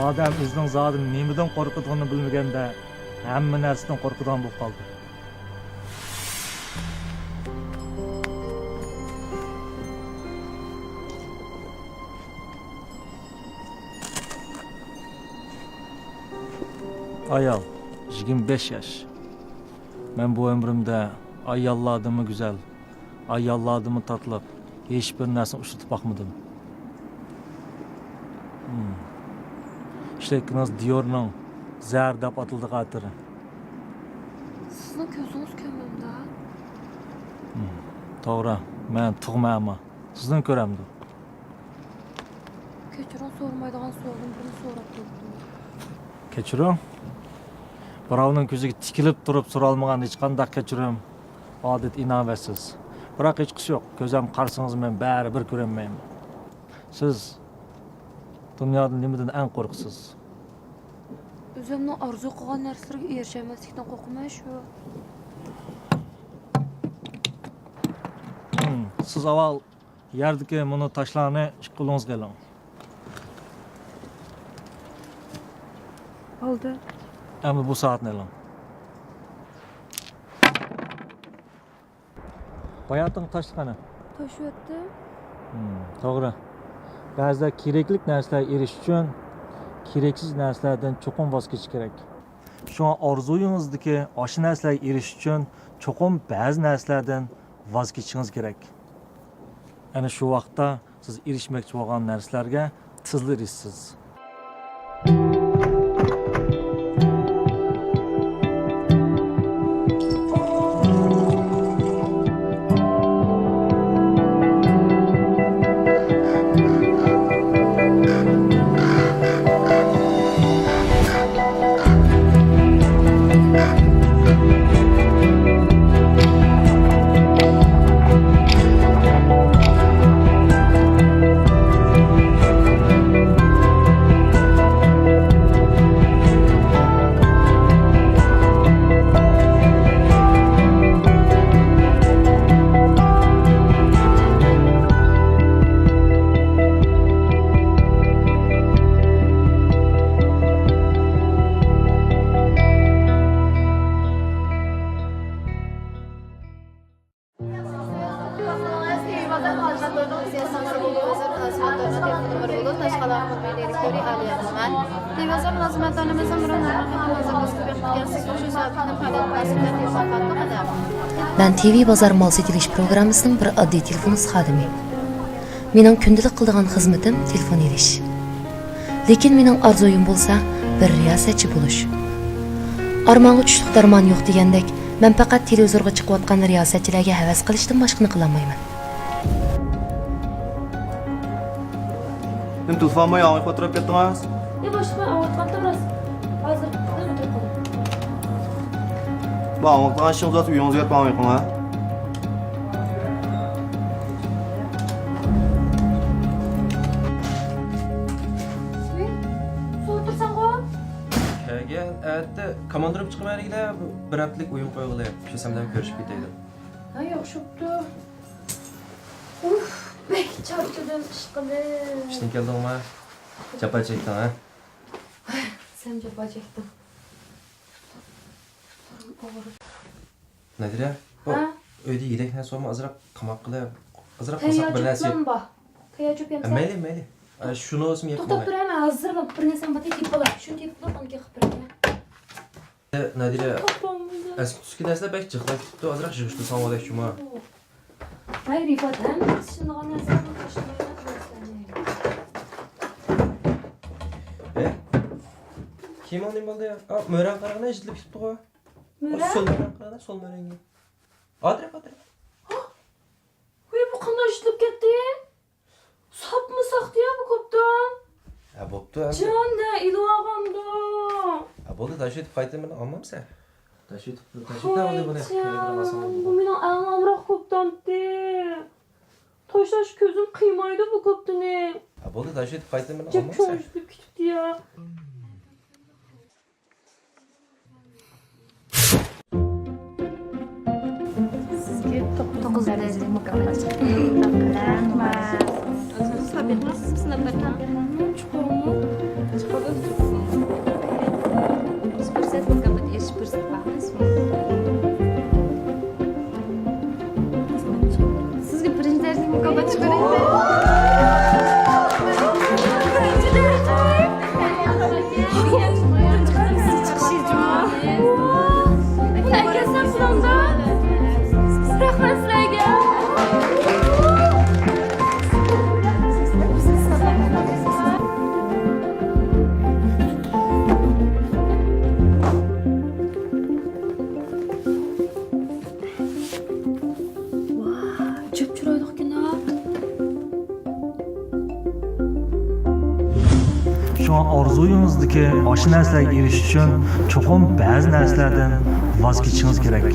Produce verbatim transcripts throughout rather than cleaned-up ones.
ئادەم ئۆزىنىڭ زادى نېمىدىن قورقىدىغىنىنى بىلمىگەندە، ھەممە نەرسىدىن قورقىدىغان بولۇپ قالدى. ئايال، يىگىرمە بەش ياش. مەن بۇ ئۆمرۈمدە ئاياللاردىنمۇ گۈزەل، ئاياللاردىنمۇ تاتلىق ھېچبىر نەرسىنى ئۇچرىتىپ باقمىدىم. ھىم. ئىشلەتكىنىڭىز دىيورنىڭ زەھەر دەپ ئاتىلىدىغان ئەتىرى. سىزنىڭ كۆزىڭىز كۆرمەمدۇ؟ ھىم. توغرا، مەن تۇغما ئەما. سىزنىڭ كۆرەمدۇ؟ كەچۈرۈڭ، سورىمايدىغان سوئالدىن بىرنى سوراپ قويۇپتىمەن. كەچۈرۈڭ. بىراۋنىڭ كۆزىگە تىكىلىپ تۇرۇپ سورالمىغان ھېچقانداق كەچۈرۈم ئادەتتە ئىناۋەتسىز. بىراق ھېچقىسى يوق، كۆزۈم قارىسىڭىز مەن بەرىبىر كۆرەلمەيمەن. سىز دۇنيادا نېمىدىن ئەڭ قورقىسىز؟ ئۆزۈمنىڭ ئارزۇ قىلغان نەرسىلىرىگە ئېرىشەلمەسلىكتىن قورقىمەن شۇ. ھىم، سىز ئاۋۋال يەردىكى مۇنۇ تاشلارنى ئىككى قولىڭىزغا ئېلىڭ. بولدى. ئەمدى بۇ سائەتنى ئېلىڭ. باياتىنقى تاشلىق قېنى؟ توشۇۋەتتىم. ھىم، توغرا. بەزىدە كېرەكلىك نەرسىلەرگە ئېرىشىش ئۈچۈن كېرەكسىز نەرسىلەردىن چوقۇم ۋاز كېچىش كېرەك. شۇڭا ئارزۇيىڭىزدىكى ئاشۇ نەرسىلەرگە ئېرىشىش ئۈچۈن چوقۇم بەزى نەرسىلەردىن ۋاز كېچىشىڭىز كېرەك. ئەنە شۇ ۋاقىتتا سىز ئېرىشمەكچى بولغان نەرسىلەرگە تېزلا ئېرىشىسىز. مەن تىۋى بازار مال سېتىۋېلىش پروگراممىسىنىڭ بىر ئاددىي تېلېفون خادىمى. مېنىڭ كۈندىلىك قىلىدىغان خىزمىتىم تېلېفون ئېلىش. لېكىن مېنىڭ ئارزۇيۇم بولسا بىر رىياسەتچى بولۇش. ئارمانغا چۈشلۈك دەرمان يوق دېگەندەك، مەن پەقەت تېلېۋىزورغا چىقىۋاتقان رىياسەتچىلەرگە ھەۋەس قىلىشتىن باشقىنى قىلالمايمەن. نېمە تېلېفون بار، ئاڭلاپ ئولتۇرۇپ كەتتىڭىز؟ ئى، باشلىق، مەن ئاڭلاپ قالدىم راست. ھازىر نېمە قىلدىم؟ بۇ ئاڭلاپ قالغان ئىشىڭىز بولسا ئۆيىڭىزگە بېرىپ ئاڭلاپ قېلىڭ. ۋەي، سوۋۇپ تۇرساڭغۇ؟ كەلگەن ئەتە كوماندىرىم چىقىۋەرگىلى، بىر ھەپتىلىك ئويۇن قويغىلى، شۇ سەمدە كۆرۈشۈپ كېتەيلى. ھە، ياخشى بوپتۇ. ئۇف، بەك چارچىدىم ئىشقىلىپ. ئىشتىن كەلدىڭمۇ؟ جاپا چەكتىڭ، ھە؟ سەن جاپا چەكتىڭ. نادىرە، بۇ ھە؟ ئۆيدە يېدەك نەرسە بارمۇ؟ ئازراق تاماق قىلىپ، ئازراق قورساق بىر نەرسە يەپ. تەييار چۆپ بار. تەييار چۆپ يەمسەن؟ مەيلى، مەيلى. ئە، شۇنى بولسىمۇ يەپ بولماي. توختاپ تۇر، مەن ھازىرلاپ بىر نەرسەمنى تېپىپ ئالاي. شۇنى تېپىپ ئالاي، ئۇنى كېيىن قىلىپ بېرەيمەن. ئە، نادىرە، ئەسكى تۈسكى نەرسىلەر بەك جىقلاپ كېتىپتۇ، ئازراق يىغىشتۇرساڭ بولدى شۇما. ھەي رىفات، ھەممە ئىشلىنىدىغان نەرسىلەرنى تاشلىمايلا. ھە؟ كىيىمىڭ نېمە بولدى؟ ئا، مۆرەڭ قارىغىنا يىرتىلىپ كېتىپتىغۇ. مۆرە؟ سول مۆرەڭ قارىغىنا، سول مۆرەڭگە. ئادىرەپ، ئادىرەپ. ھە؟ ۋۇي، بۇ قانداق يىرتىلىپ كەتتى؟ ساپمۇ ساختىيە بۇ كوپتام. ھە، بوپتۇ ئەمدى. جان، نە ئېلىۋالغاندۇ؟ ھە، بولدى، تاشلىۋېتىپ قايتىمەن، ئالمامسەن؟ تاشلىۋېتىپ، تاشلىۋېتىپ ئالدى بۇنى. ۋاي جان، بۇ مېنىڭ ئەڭ ئامراق كوپتامتى. تاشلاش كۆزۈم قىيمايدۇ بۇ كوپتىنى. ھە، بولدى، تاشلىۋېتىپ قايتىمەن، ئالمامسەن؟ جەك چوڭ يىرتىلىپ كېتىپتۇ يا. سىزگە توققۇز دەرىجىلىك مۇكاپات چىقتى. رەھمەت. سابىقمۇ؟ سىز سىناپ بەردىڭىز؟ چوقۇم. چوقۇم. ئارزۇيىڭىزدىكى ئاشۇ نەرسىلەرگە ئېرىشىش ئۈچۈن چوقۇم بەزى نەرسىلەردىن ۋاز كېچىشىڭىز كېرەك.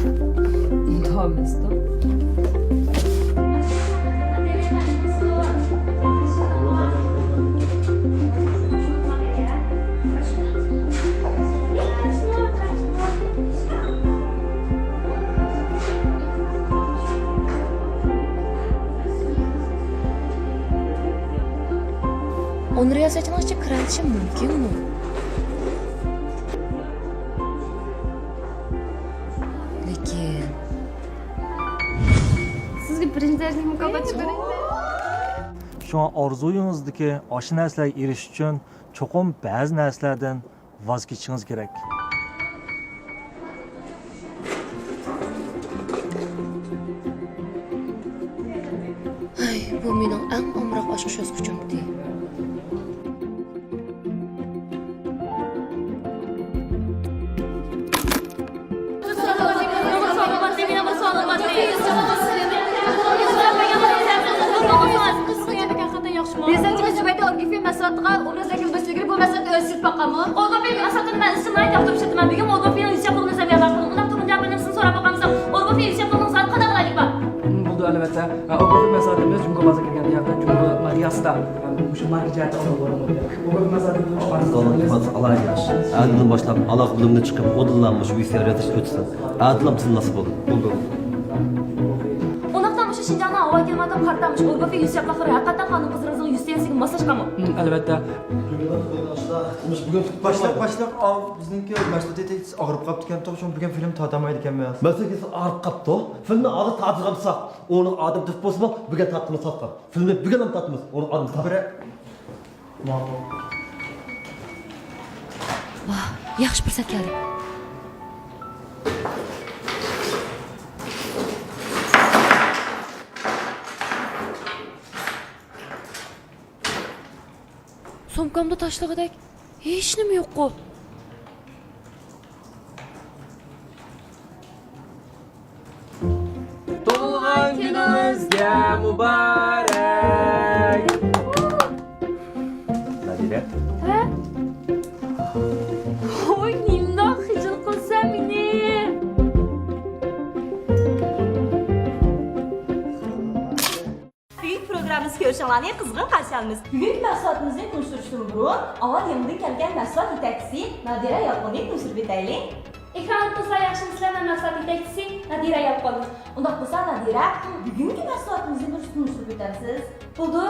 ئۇنى رىياسەتچىنىڭ ئىچىگە كىرەلىشىم مۇمكىنمۇ؟ لېكىن سىزگە بىرىنچى دەرىجىلىك مۇكاپات چىقىدۇ. شۇڭا ئارزۇيىڭىزدىكى ئاشۇ نەرسىلەرگە ئېرىشىش ئۈچۈن چوقۇم بەزى نەرسىلەردىن ۋاز كېچىشىڭىز كېرەك. ھەي، بۇ مېنىڭ ئەڭ ئامراق ئاچقۇچ يازغۇچۇمتى. بىزنىڭ سۈپەتتە ئورگىفى مەھسۇلاتىغا ئوبراز شەكىل بۆسۈلگىلى بۇ مەھسۇلاتنى ئۆزى سېتىپ باققانمۇ؟ ئورگىفى مەھسۇلاتىنى مەن ئىزچىل ناھايىتى ياقتۇرۇپ ئىشلىتىمەن. بۈگۈن ئورگىفىنىڭ يۈز ياقلىقىنى ئۆزۈم يەرلەپ باقتىم. ئۇنداق تۇرغۇن جاپىنىڭ سىزدىن سوراپ باقامسىز؟ ئورگىفى يۈز ياقلىقىنىڭ سائەت قانداق ئالايلىق بار؟ بولىدۇ، ئەلۋەتتە. ئورگىفى مەھسۇلاتىمىز جۇڭگو بازىرىغا كىرگەندە ياقى جۇڭگو ماركىسىدا مۇشۇ ماركا جەھەتتە ئالغىلى بولىدۇ. ئورگىفى مەھسۇلاتىمىز ئالايلىق. ئەتىدىن باشلاپ ئالاقە بىلىمىنى چىقىپ ئۇدۇللا مۇشۇ ۋىسىيا يارىتىش ئۆتسۇن. ئادىلام تىللاس بولدى. بولدى. ئۇنداقتا مۇشۇ شىنجاڭنىڭ ھاۋا كىلىماتىغا قارىتا مۇشۇ ئورگىفى يۈز ياپلاقلىرى ھەقىقەتەن خانىم قىزلىرىڭىزنىڭ يۈز تېرىسىگە ماسلاشقانمۇ؟ ئەلۋەتتە. باشلىق، باشلىق، ئاۋۇ بىزنىڭكى مەھسۇلات يېتەكچىسى ئاغرىپ قاپتىكەن، شۇڭا بۈگۈن فىلىم تارتالمايدىكەنمىز. مەسىلەن، ئاغرىپ قاپتۇ. فىلىمنى ھازىر تارتىدىغان بولساق، ئۇنىڭ ئادەم تېپىپ بولسىمۇ، بۈگۈن تارتىمىز تارتقان. فىلىمنى بۈگۈنلا تارتىمىز، ئۇنىڭ ئادىمى تاپ. بىرە-، ماقۇل. ۋاھ، ياخشى پۇرسەت كەلدى. سومكامدا تاشلىغۇدەك ھېچنېمە يوققۇ. تۇغۇلغان كۈنىڭىزگە مۇبارەك! نادىرە. ھە؟ ۋوي، نېمانداق خىجىل قىلسام مېنى؟ بۈگۈنكى پروگراممىمىزدا كۆرۈشۈڭلارنى قىزغىن قارشى ئالىمىز. بۈگۈنكى مەھسۇلاتىمىزنى تونۇشتۇرۇشتىن بۇرۇن، ئاۋۋال يېڭىدىن كەلگەن مەھسۇلات يېتەكچىسى نادىرە يالقۇننى تونۇشتۇرۇپ ئۆتەيلى. ئېكراندا قىزلار ياخشىمۇسىلەر؟ مەن مەھسۇلات يېتەكچىسى نادىرە يالقۇن. ئۇنداق بولسا، نادىرە، بۈگۈنكى مەھسۇلاتىمىزنى بىر تونۇشتۇرۇپ ئۆتەمسىز؟ بولىدۇ.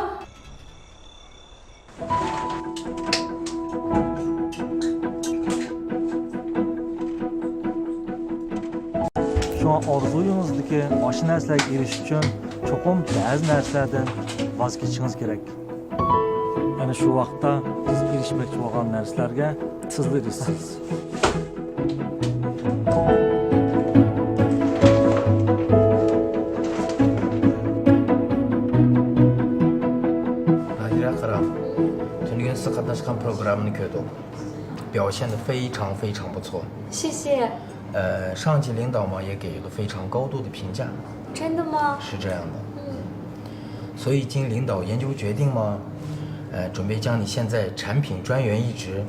شۇڭا ئارزۇيىڭىزدىكى ئاشۇ نەرسىلەرگە ئېرىشىش ئۈچۈن چوقۇم بەزى نەرسىلەردىن ۋاز كېچىشىڭىز كېرەك. ئەنە شۇ ۋاقىتتا سىز ئېرىشمەكچى بولغان نەرسىلەرگە تېزلا ئېرىشىسىز. نادىرە، قاراڭ. تۈنۈگۈن سىز قاتناشقان پروگراممىنى كۆردۇق. 表现得非常非常不错。谢谢。呃，上级领导嘛也给了非常高度的评价。真的吗？是这样的。嗯。所以经领导研究决定嘛，呃，准备将你现在产品专员一职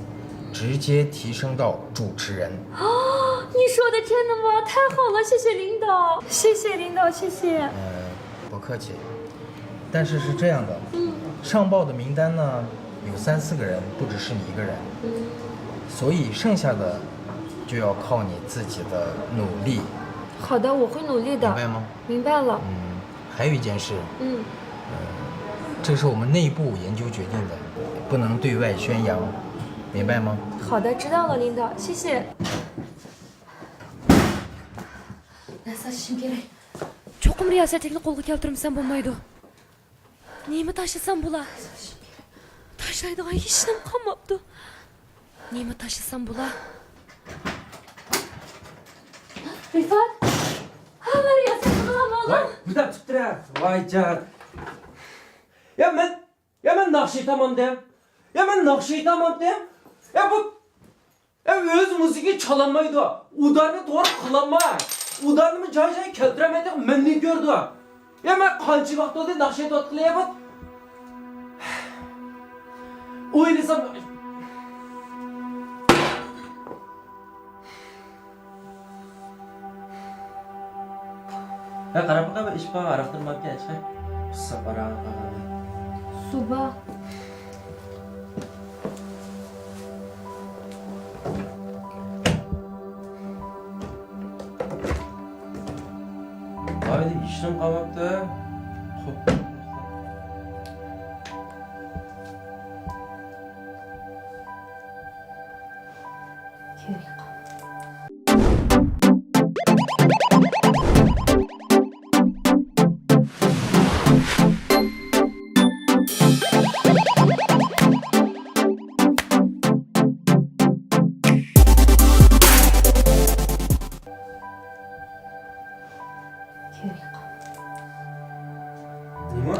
直接提升到主持人。哦，你说的真的吗？太好了，谢谢领导，谢谢领导，谢谢。呃，不客气。但是是这样的，嗯。上报的名单呢，有三四个人，不只是你一个人，嗯。所以剩下的就要靠你自己的努力。好的，我会努力的。明白吗？明白了。嗯，还有一件事，嗯。呃，这是我们内部研究决定的，不能对外宣扬，明白吗？好的，知道了，领导，谢谢。 نەرسە ئاچىشىم كېرەك. چوقۇم رىياسەتچىلىكنى قولغا كەلتۈرمىسەم بولمايدۇ. نېمە تاشلىسام بولا؟ تاشلايدىغان ھېچنېمە قالماپتۇ. نېمە تاشلىسام بولا؟ رىفات! ھا، مەن رىياسەتچى بولالمىدىم. ۋاي، بۇنداق تۇتتۇرە. ۋاي جان. يا مەن، يا مەن ناخشا ئېيتامامدىم. يا مەن ناخشا ئېيتامامدىم. يا بۇ يا ئۆزى مۇزىكا چالالمايدۇ. ئۇدارنى توغرا قىلالماي. ئۇدارنىمۇ جاي-جايىغا كەلتۈرەلمەيدىغان مەننى كۆردى. يا مەن قانچە ۋاقىت بولدى ناخشا ئېيتىۋاتقىلى يا بۇ. ئويلىسام، قاراپ باقاي، بىر ئىش بار، ھاراقتىن باركەن، ئىچقاي. ئۇسساپ ھاراق قالغان. سۇ بار. ھايدى، ھېچنېمە قالماپتۇ. نېمە؟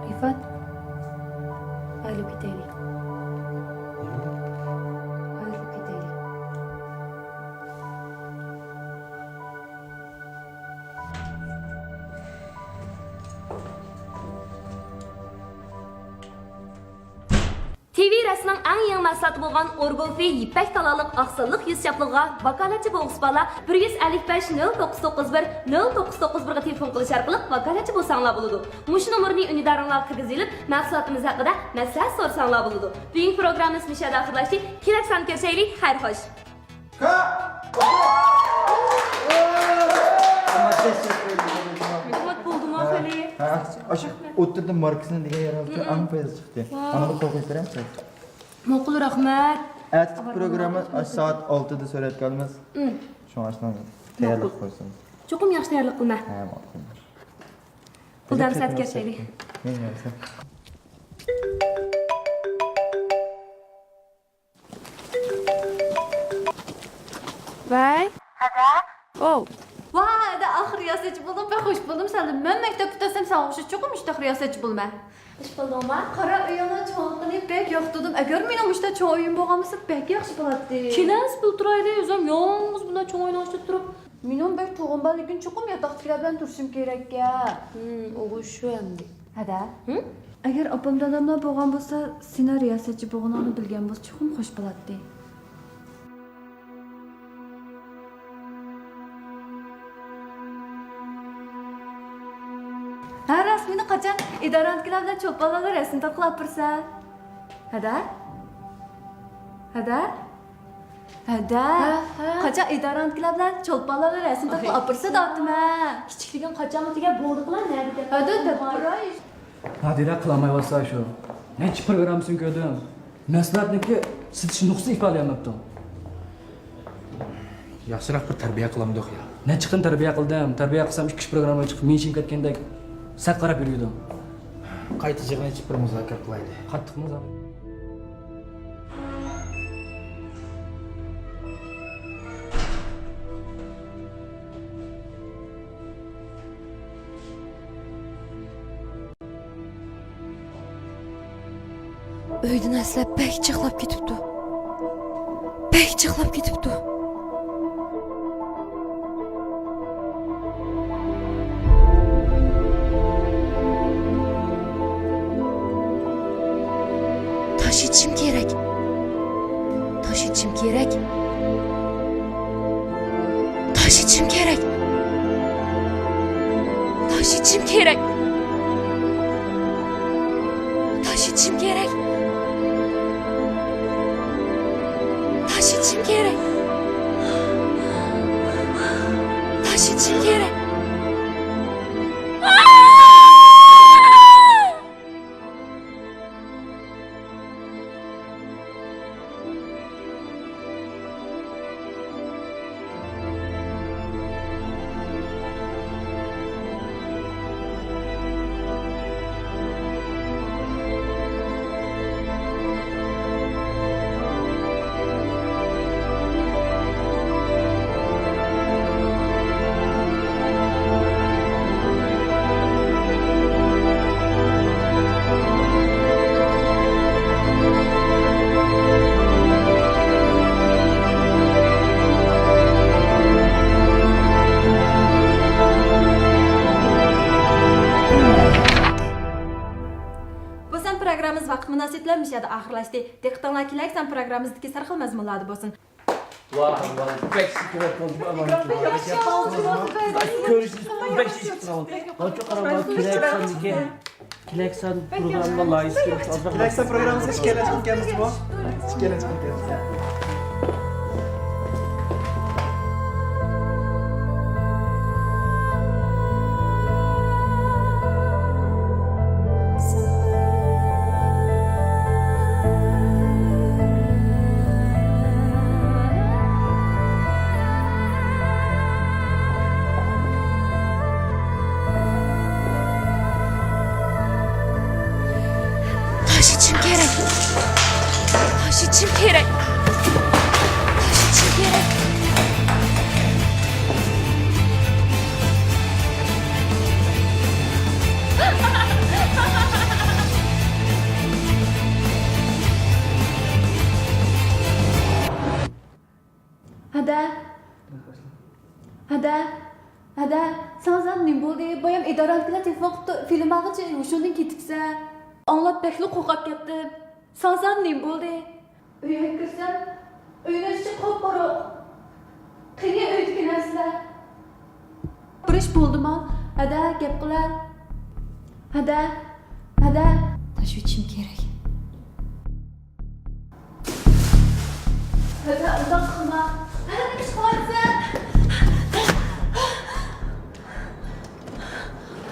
رىفات، ئايرىلىپ كېتەيلى. ئايرىلىپ كېتەيلى. تىۋى رەسنىڭ ئەڭ يېڭى مەھسۇلاتى بولغان ئورگوفى يىپەك تالالىق ئاقسىللىق يۈز چاپلىقىغا ۋاكالەتچى بولغۇسى بارلار بىر يۈز ئەللىك بەش نۆل توققۇز توققۇز بىر نۆل توققۇز توققۇز بىرغا تېلېفون قىلىش ئارقىلىق ۋاكالەتچى بولساڭلار بولىدۇ. مۇشۇ نومۇرنى ئۈندىدارىڭلارغا كىرگۈزۈۋېلىپ، مەھسۇلاتىمىز ھەققىدە مەسلىھەت سورىساڭلار بولىدۇ. بۈگۈنكى پروگراممىمىز مۇشۇ يەردە ئاخىرلاشتى. كېلەك ساندا كۆرۈشەيلى. خەير خوش. ھېكمەت بولدىمۇ خېلى؟ ھە، ئاشۇ ئوتتۇرىدا ماركىسىنى دېگەن يەر ئەڭ پايدىلىق چىقتى. ۋاي. ئاڭا بىر قول قويۇپ بېرەمسىز؟ ماقۇل، رەھمەت. ئەتىكى پروگرامما ئاشۇ سائەت ئالتىدا سۈرەتكە ئالىمىز. شۇڭا ئاشۇنى تەييارلىق قويسىڭىز. چوقۇم ياخشى تەييارلىق قىلىمەن. ھە، ماقۇل. بولدى، ئەمدى سەت كەچەيلى. مەن يەرسەن. ۋەي. ھەدە. ئوۋ. ۋاي، ھەدە، ئاخىر رىياسەتچى بولدۇم، بەك خوش بولدۇم سەندىن. مەن مەكتەپكە كەتسەم ساڭا ئوخشاش چوقۇم مۇشۇنداق رىياسەتچى بولىمەن. ئىش قىلدىڭما؟ قارا، ئۆيۈڭنىڭ چوڭلۇقىنى بەك ياقتۇردۇم. ئەگەر مېنىڭ مۇشۇنداق چوڭ ئۆيۈم بولغان بولسا بەك ياخشى بولاتتى. كېلەمسە بىللە تۇرايلى، ئۆزۈم يالغۇز بۇنداق چوڭ ئۆينىڭ ئىچىدە تۇرۇپ. مېنىڭ بەك تۇغۇم بار، لېكىن چوقۇم ياتاقتىكىلەر بىلەن تۇرۇشۇم كېرەككەن. ھىم، ئۇ شۇ ئەمدى. ھەدە. ھىم؟ ئەگەر ئاپام داداملا بولغان بولسا، سېنىڭ رىياسەتچى بولغىنىڭنى بىلگەن بولسا چوقۇم خوش بولاتتى. ھە، راست، مېنى قاچان ئىدارەڭدىكىلەر بىلەن چولپانلارغا رەسىم تارتقىلى ئاپىرىسەن؟ ھەدە؟ ھەدە؟ ھەدە؟ ھە، ھە. قاچان ئىدارەڭدىكىلەر بىلەن چولپانلارغا رەسىم تارتقىلى ئاپىرىسەن دەۋاتىمەن. كىچىكلىكىڭ قاچانمۇ تۈگەپ بولدى قىلا، نەدە دەپ. ھەدە، دەپ تۇراي. نادىرە، قىلالمايۋاتسا شۇ. نەچچە پروگراممىسىنى كۆردۈم. مەھسۇلاتنىڭكى سېتىش نۇقتىسى ئىپادىلىيەلمەپتۇ. ياخشىراق بىر تەربىيە قىلامدۇق يا. نەچچە قېتىم تەربىيە قىلدىم. تەربىيە قىلسام ئىككى ئۈچ پروگرامما چىقىپ مېنى چىم كەتكەندەك سەت قاراپ يۈرىدۇ. قايتا يىغىن ئېچىپ بىر مۇزاكىرە قىلايلى. قاتتىق مۇزاكىرە. ئۆيدىن ئەسلەپ بەك جىقلاپ كېتىپتۇ. بەك جىقلاپ كېتىپتۇ. تاش ئېتىشىم كېرەك. تاش ئېتىشىم كېرەك. تاش ئېتىشىم كېرەك. تاش ئېتىشىم كېرەك. تاش ئېتىشىم كېرەك. تاش ئېتىشىم كېرەك. تاش ئېتىشىم كېرەك. بۇ سان پروگراممىمىز ۋاقىت مۇناسىۋىتى بىلەن مۇشۇ يەردە ئاخىرلاشتى. دىققىتىڭلار كېلەر سان پروگراممىمىزدىكى سەرخىل مەزمۇنلاردا بولسۇن. ۋاھ، ۋاھ، بەك شۈكۈر، بەك شۈكۈر. كۆرۈشۈپ، بەك شۈكۈر. كېلەكسان، كېلەكسان پروگرامما لايىھىسى. كېلەكسان پروگراممىمىزغا ئىككىيلەن چىقىپ كەلدىڭىزمۇ؟ ئىككىيلەن چىقىپ كەلدىڭىز. تاش ئېتىشىم كېرەك. تاش ئېتىشىم كېرەك. تاش ئېتىشىم كېرەك. ھەدە. ھەدە. ھەدە. ساڭا زادى نېمە بولدى؟ بايام ئىدارەدىكىلەر تېلېفون قىپتۇ، فىلىم ئالغىچە ھوشۇڭدىن كېتىپسەن. ئاڭلاپ بەكلا قورقۇپ كەتتىم. ساڭا زادى نېمە بولدى؟ ئۆيگە كىرسەم، ئۆينىڭ ئىچى قۇپقۇرۇق. قېنى ئۆيدىكى نەرسىلەر؟ بىر ئىش بولدىما؟ ھەدە، گەپ قىلە. ھەدە، ھەدە. تاش ئېتىشىم كېرەك. ھەدە، ئۇنداق قىلما. ھەدە، نېمە ئىش قىلىۋاتىسەن؟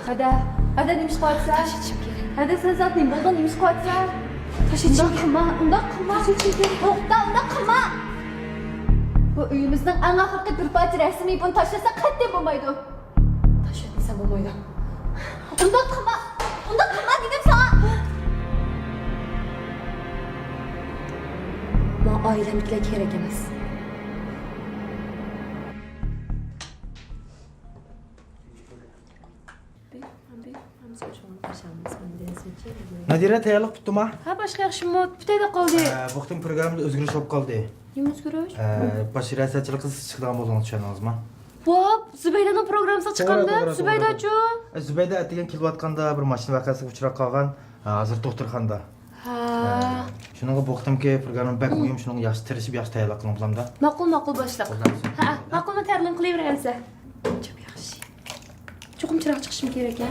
ھەدە، ھەدە، نېمە ئىش قىلىۋاتىسەن؟ تاش ئېتىشىم كېرەك. ھەدە، سەن زادى نېمە بولدۇڭ؟ نېمە ئىش قىلىۋاتىسەن؟ تاش ئېتىشىم كېرەك. ئۇنداق قىلما، ئۇنداق قىلما. تاش ئېتىشىم كېرەك. توختا، ئۇنداق قىلما. بۇ ئۆيىمىزنىڭ ئەڭ ئاخىرقى بىر پارچە رەسىمى، بۇنى تاشلىساق قەتئىي بولمايدۇ. تاشلىسام بولمايدۇ. ئۇنداق قىلما، ئۇنداق قىلما دېدىم ساڭا. ماڭا ئائىلەمدىكىلەر كېرەك ئەمەس. نادىرە، تەييارلىق پۈتتىمۇ؟ ھە، باشقا ياخشىمۇ؟ پۈتەي دەپ قالدى. ئە، بۇ قېتىم پروگراممىدا ئۆزگىرىش بولۇپ قالدى. نېمە ئۆزگىرىش؟ ئە، باش رىياسەتچىلىكقا سىز چىقىدىغان بولدىڭىز، چۈشەندىڭىزمۇ؟ ۋاپ، زۇبەيدەنىڭ پروگراممىسىغا چىقامدۇ؟ توغرا، توغرا، توغرا، زۇبەيدەچۇ؟ توغرا. ئە، زۇبەيدە ئەتىگەن كېلىۋاتقاندا بىر ماشىنا ۋەقەسىگە ئۇچراپ قالغان. ھە، ھازىر دوختۇرخانىدا. ھە. ئە، شۇنىڭغا بۇ قېتىمقى پروگرامما بەك مۇھىم، شۇنىڭغا ياخشى تىرىشىپ، ياخشى تەييارلىق قىلىڭ، بولامدۇ؟ ماقۇل، ماقۇل، باشلىق. ھە، ماقۇل، مەن تەرلىم قىلىۋېرەي ئەمسە. چوپ ياخشى. چوقۇم چىراغ چىقىشىم كېرەك، ھە؟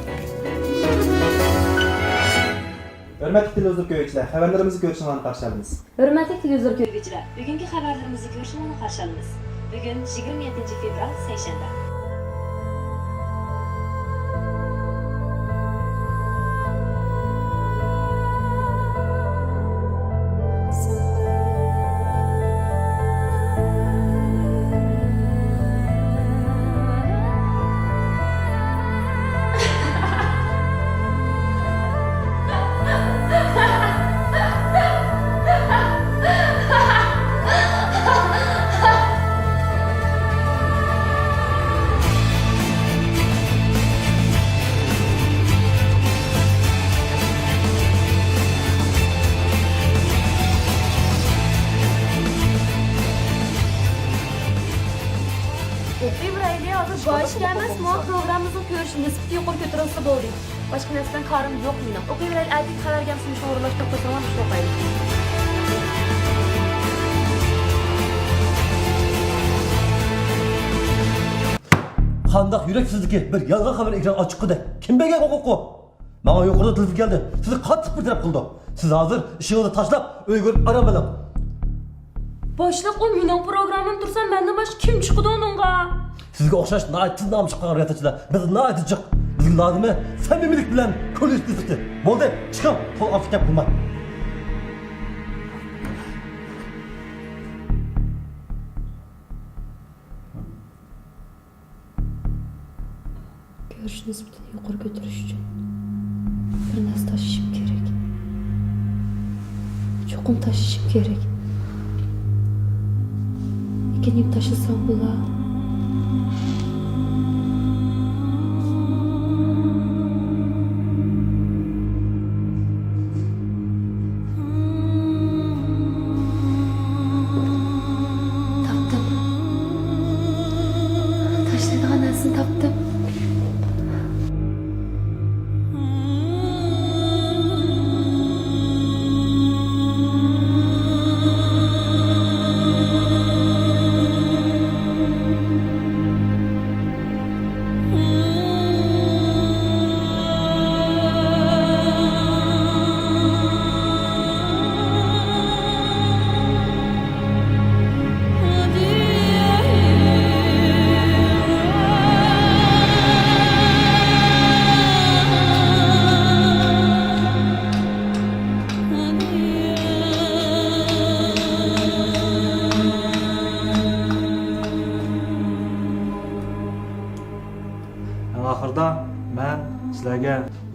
ھۆرمەتلىك تېلېۋىزور كۆرگۈچىلەر، خەۋەرلىرىمىزنى كۆرۈشۈڭلارنى قارشى ئالىمىز. ھۆرمەتلىك تېلېۋىزور كۆرگۈچىلەر، بۈگۈنكى خەۋەرلىرىمىزنى كۆرۈشۈڭلارنى قارشى ئالىمىز. بۈگۈن يىگىرمە يەتتىنچى فېۋرال، سەيشەنبە. ئوقۇۋېرەيلى، ھازىر باشقا ئەمەسمۇ، پروگراممىمىزنىڭ كۆرۈش نىسبىتى يۇقىرى كۆتۈرۈلسە بولدى. باشقا نەرسە بىلەن كارىم يوق مېنىڭ. ئوقۇيۋېرەيلى، ئەتىگە خەۋەرگە ھەممىسىنى ئورۇنلاشتۇرۇپ قويساڭلار بولىدۇ. قانداق يۈرەك سىزدىكى؟ بىر يالغان خەۋەر ئېكران ئاچىققۇدەك. كىم بەرگەن ھوقۇققۇ؟ ماڭا يۇقىرىدا تېلېفون كەلدى. سىزگە قاتتىق بىر تەرەپ قىلىدۇ. سىز ھازىر ئىشىڭىزنى تاشلاپ، ئۆيگە بېرىپ ئارام ئېلىڭ. باشلىق، ئۇ مېنىڭ پروگراممام تۇرسا، مەندىن باشقا كىم چىقىدۇ ئۇنىڭغا؟ سىزگە ئوخشاش ناھايىتى نامى چىققان رىياسەتچىلەر. بىز ناھايىتى جىق. بىزگە لازىمى سەمىمىيلىك بىلەن كۆرۈش نىسبىتى. بولدى، چىقىڭ، تولا ئاۋۇ گەپ قىلماڭ. كۆرۈش نىسبىتىنى يۇقىرى كۆتۈرۈش ئۈچۈن بىر نەرسە تاشلىشىم كېرەك. چوقۇم تاشلىشىم كېرەك. لېكىن نېمە تاشلىسام بولا؟ تاپتىم. تاشلايدىغان نەرسىنى تاپتىم.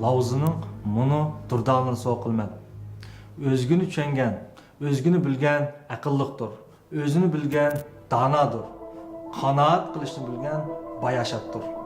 لاۋزىنىڭ مۇنۇ دۇردانىلىرىنى سوۋغا قىلىمەن. ئۆزگىنى چۈشەنگەن، ئۆزگىنى بىلگەن ئەقىللىقتۇر. ئۆزىنى بىلگەن دانادۇر. قانائەت قىلىشنى بىلگەن باياشاتتۇر.